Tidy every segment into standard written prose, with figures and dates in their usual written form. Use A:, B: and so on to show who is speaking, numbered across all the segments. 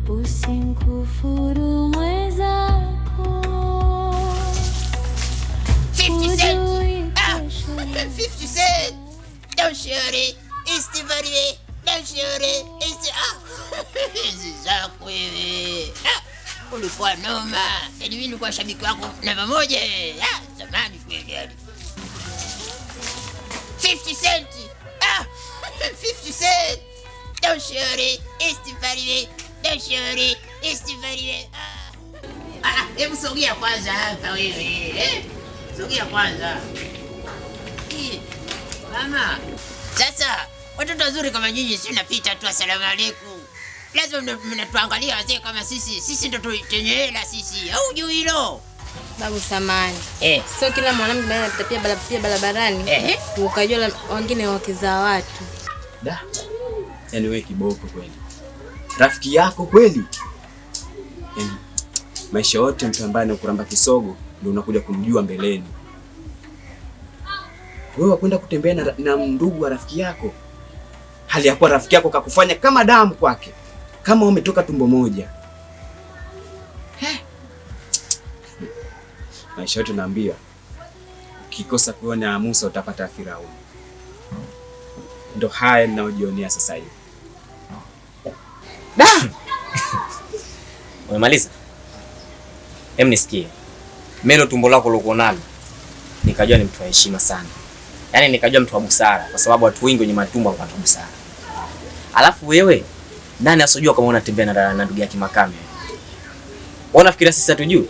A: Usimkufuru mwenzako,
B: 50 Cent.
A: hujui
B: Ah,
A: kesho
B: 50 Cent. Don't shoot it. It's the very. Don't shoot it. It's the ah. Hizi zako wewe. Ah, ulikuwa noma. Yaani mimi nilikuwa shabiki wako namba moja. Ah, zamani kweli yani. 50 Cent. Ah, 50 Cent. Don't shoot it. It's the very. Don't shoot it. It's the very. Ah. Ah, hebu sogea kwanza hapa wewe. Eh? Sogea kwanza. Ii, mama. Sasa watoto wazuri kama nyinyi si napita tu asalamu alaikum. Lazima mnatuangalia wazee kama sisi. Sisi ndo chenye hela sisi. Au hujui hilo?
C: Babu samani.
B: Eh.
C: Sio kila mwanamke ambaye anapita pia pia barabarani ukajua wengine wake za watu.
D: Da. Yaani wewe kiboko kweli. Rafiki yako kweli? Yaani maisha yote mtu ambaye anakuramba kisogo ndio unakuja kumjua mbeleni. Wewe wakwenda kutembea na ndugu wa rafiki yako, hali ya kuwa rafiki yako kakufanya kama damu kwake, kama wametoka tumbo moja. He. Maisha yote naambia, ukikosa kuona Musa utapata Firauni. Ndo haya ninayojionea sasa hivi.
E: Da! Umemaliza? Hem, nisikie. Melo tumbo lako loko nalo. Nikajua ni mtu wa heshima sana. Yaani nikajua mtu wa busara kwa sababu watu wengi wenye matumbo wako watu wa busara. Alafu wewe nani asojua kama unatembea na ndugu yake Makame? Wewe unafikiria sisi hatujui?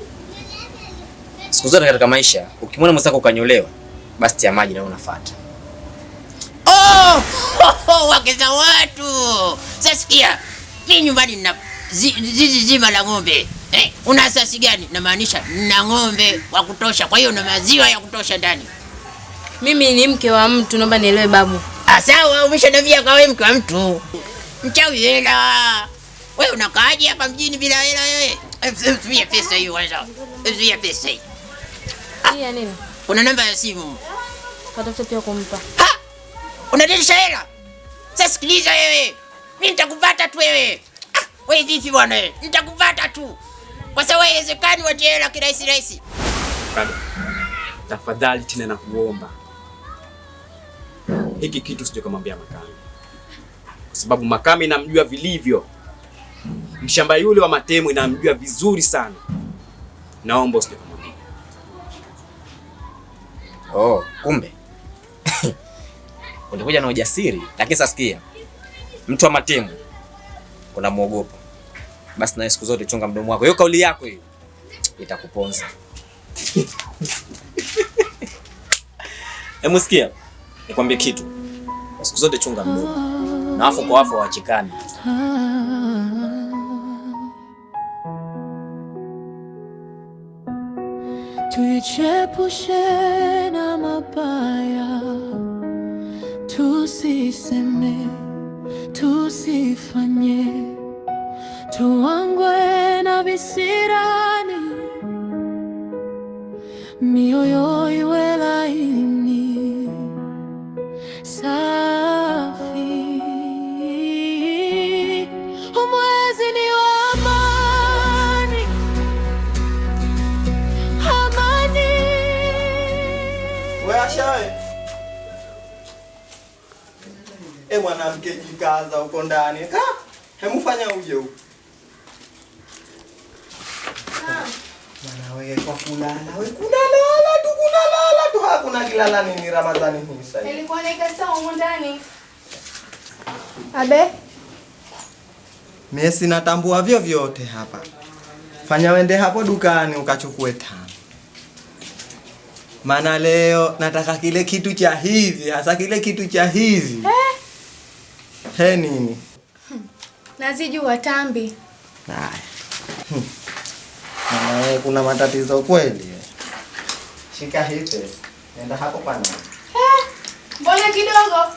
E: Siku zote katika maisha ukimwona mwenzako ukanyolewa basi tia maji na wewe unafuata.
B: Oh, wake za watu. Sasa sikia, mimi nyumbani nina zizi zima la ng'ombe. Una asasi gani? Namaanisha nina ng'ombe wa kutosha, kwa hiyo na maziwa ya kutosha ndani.
C: Mimi ni mke wa mtu, naomba nielewe babu.
B: Ah, sawa, umeshaniambia kwa wewe mke wa mtu. Mchawi hela. Wewe unakaaje hapa mjini bila hela wewe? Zuia pesa hiyo kwanza. Zuia pesa hiyo.
C: Hii ya nini?
B: Kuna namba ya simu.
C: Katafuta pia kumpa.
B: Ha! Unadisha hela? Sasa sikiliza wewe. Mimi nitakupata tu wewe. Ah, wewe vipi bwana wewe? Nitakupata tu. Kwa sababu haiwezekani watie hela kirahisi rahisi.
D: Baba, tafadhali tena nakuomba, hiki kitu usije kumwambia Makame, kwa sababu Makame namjua vilivyo. Mshamba yule wa Matemo namjua vizuri sana. Naomba usije kumwambia.
E: Oh, kumbe ulikuja na ujasiri, lakini sasa sikia, mtu wa Matemo unamuogopa, basi nawe siku zote chunga mdomo wako. Hiyo kauli yako hiyo itakuponza. Hebu sikia, nikwambie kitu, siku zote chunga mdomo, na wafu kwa wafu hawachekani.
A: Tuichepushe na mabaya, tusiseme, tusifanye, tuangwe na visirani, mioyo iwe laini, safi. Mwezi ni wa amani, amani.
F: We Asha we. E mwanamke jikaza huko ndani. Ka? Hemu fanya uje huko. Bwana we kwa kulala, we kunalala tu kunalala tu hakuna kilala nini Ramadhani hii sasa.
C: Nilikuwa naika sawa humu ndani. Abe?
F: Mimi sinatambua vyovyote hapa. Fanya wende hapo dukani ukachukue tano. Maana leo nataka kile kitu cha hivi, hasa kile kitu cha hivi.
C: Eh?
F: He nini?
C: Nazijua tambi.
F: Haya. Mama wewe kuna matatizo kweli. Shika hii pesa. Nenda hapo kwa nani?
C: Mbona kidogo?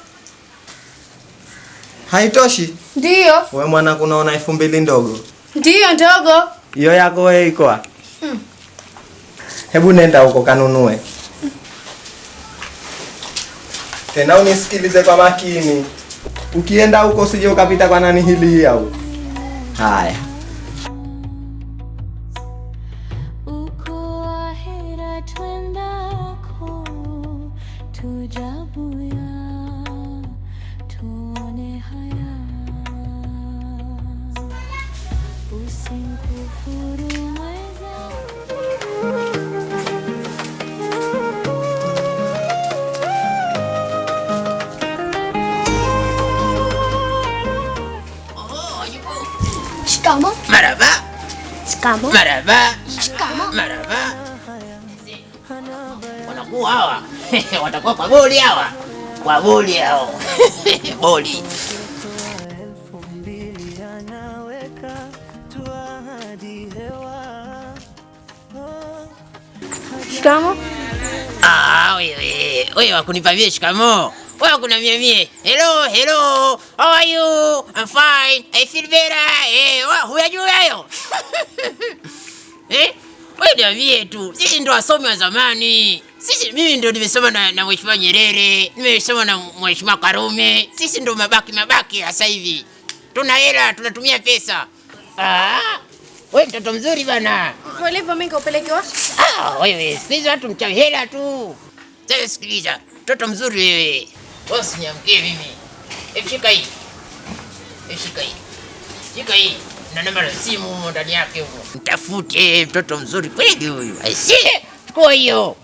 F: Haitoshi?
C: Ndio.
F: Wewe mwana kunaona 2000 ndogo.
C: Ndio ndogo.
F: Hiyo yako wewe iko wapi? Hebu nenda huko kanunue. Tena unisikilize kwa makini. Ukienda huko usije ukapita kwa nani hili au. Haya.
A: Usimkufuru mweza.
G: Shikamo.
B: Marhaba.
G: Shikamo.
B: Marhaba.
G: Shikamo.
B: Marhaba. Wanakuwa hawa. Watakuwa kwa boli hawa. Kwa boli hao. Boli.
F: 2000 anaweka tu ahadi hewa.
C: Shikamo.
B: Ah, wewe. Wewe wakunipa mie shikamo. Wewe kuna mie. Hello, hello. How are you? I'm fine. I feel better. Eh, huyajua hayo? Eh? Wewe niambie tu. Sisi ndo wasomi wa zamani. Sisi mimi ndo nimesoma na Mheshimiwa Nyerere, nimesoma na Mheshimiwa Karume. Sisi ndo mabaki sasa hivi. Tuna hela, tunatumia pesa. Ah, wewe mtoto mzuri bana.
C: Kwa hivyo mimi nikupeleke wapi?
B: Ah, wewe sikiliza watu mchawi hela tu. Sasa sikiliza, mtoto mzuri wewe. Wewe usiniamkie mimi. Hebu shika hii. Hebu shika hii. Shika hii. Na namba ya simu humo ndani yake humo. Mtafute mtoto mzuri kweli huyu. I see. Chukua hiyo.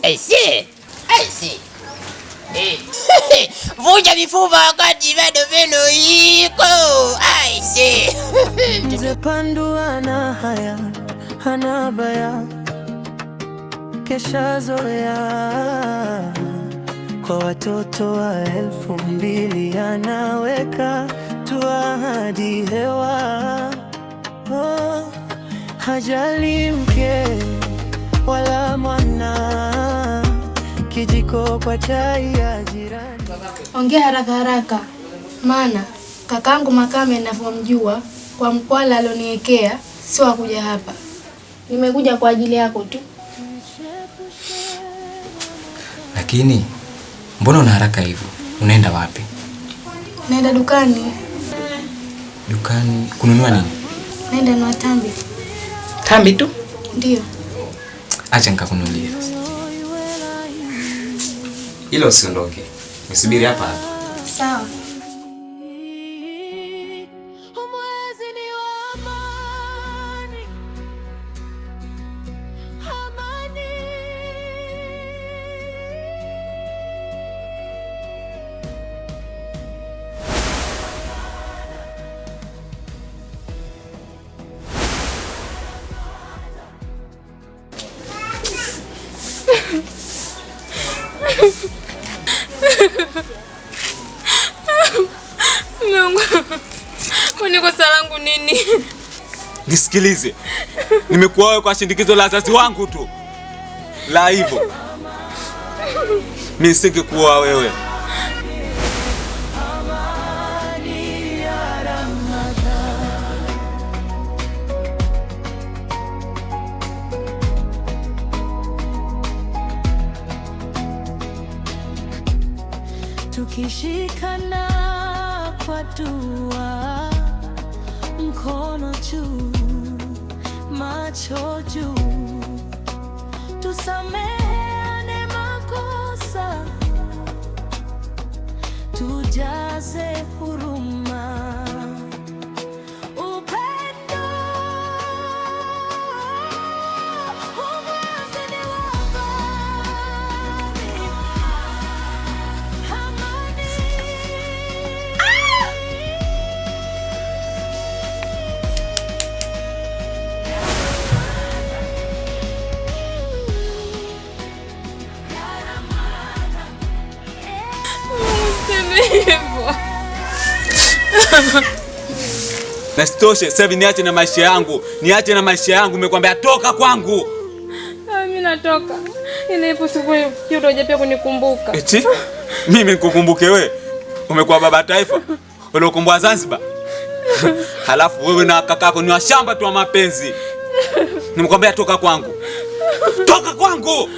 B: I see. I see. Eh. Vunja mifupa wakati bado meno iko. I see.
F: Mzee Pandu ana haya, hana baya, kesha zoea. Kwa watoto wa 2000 anaweka tu ahadi hewa. Oh, hajali mke wala mwana, kijiko kwa chai ya jirani.
C: Ongea haraka haraka, maana kakaangu Makame ninavyomjua kwa mkwala alioniwekea sio wakuja hapa. Nimekuja kwa ajili yako tu.
H: Lakini mbona una haraka hivyo? Unaenda wapi?
C: Naenda dukani.
H: Dukani kununua nini?
C: Naenda nunua tambi.
H: Tambi tu?
C: Ndio.
H: Acha nikakununulie sasa. Ila usiondoke. Nisubiri hapa hapa.
C: Sawa.
A: Mwezi ni wa amani. Amani.
C: Mungu, kwani kosa langu nini?
I: Nisikilize. Nimekuwa wewe kwa shindikizo la wazazi wangu tu. La hivyo mimi singekuwa wewe.
A: Tukishikana kwa dua, mkono juu, macho juu, tusameheane makosa, tujaze huruma, upendo. Mwezi ni wa amani, amani.
C: Useme hivyo.
I: Na sitoshe, sasa hivi niache na maisha yangu. Niache na maisha yangu, nimekwambia toka kwangu.
C: Ah, mimi natoka. Ila ipo siku utakuja pia kunikumbuka.
I: Eti? Mimi nikukumbuke wewe? Umekuwa baba taifa uliokomboa Zanzibar. Halafu wewe na kakako ni washamba tu wa mapenzi. Nimekwambia toka kwangu. Toka kwangu.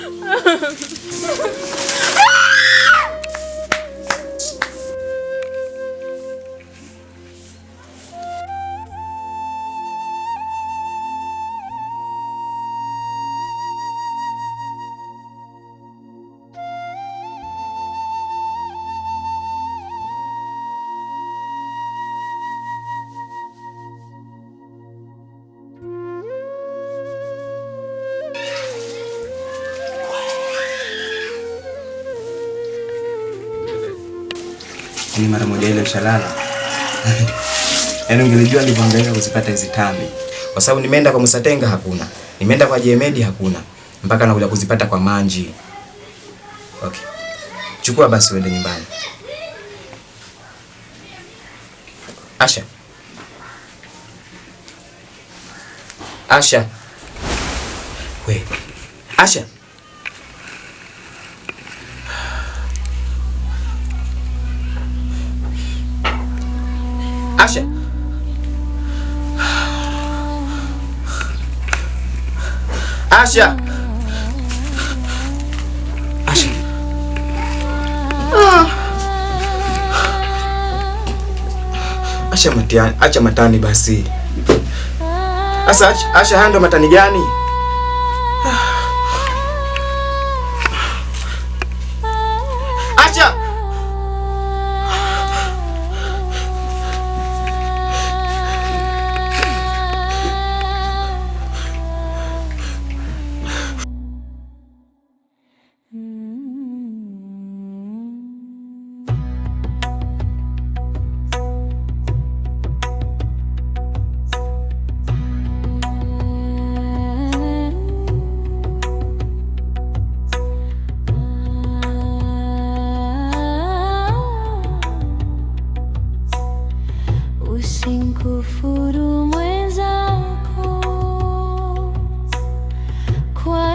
H: Yaani mara moja ile ushalala. Yaani ungelijua nilivyohangaika kuzipata hizi tambi. Kwa sababu nimeenda kwa Musatenga hakuna. Nimeenda kwa Jemedi hakuna. Mpaka nakuja kuzipata kwa Manji. Okay. Chukua basi uende nyumbani. Asha. Asha. We. Asha. Asha. Asha. Asha. Asha matiani, acha matani basi. Asa Asha, haya ndo matani gani? Asha.
A: Usimkufuru mwenzako kwa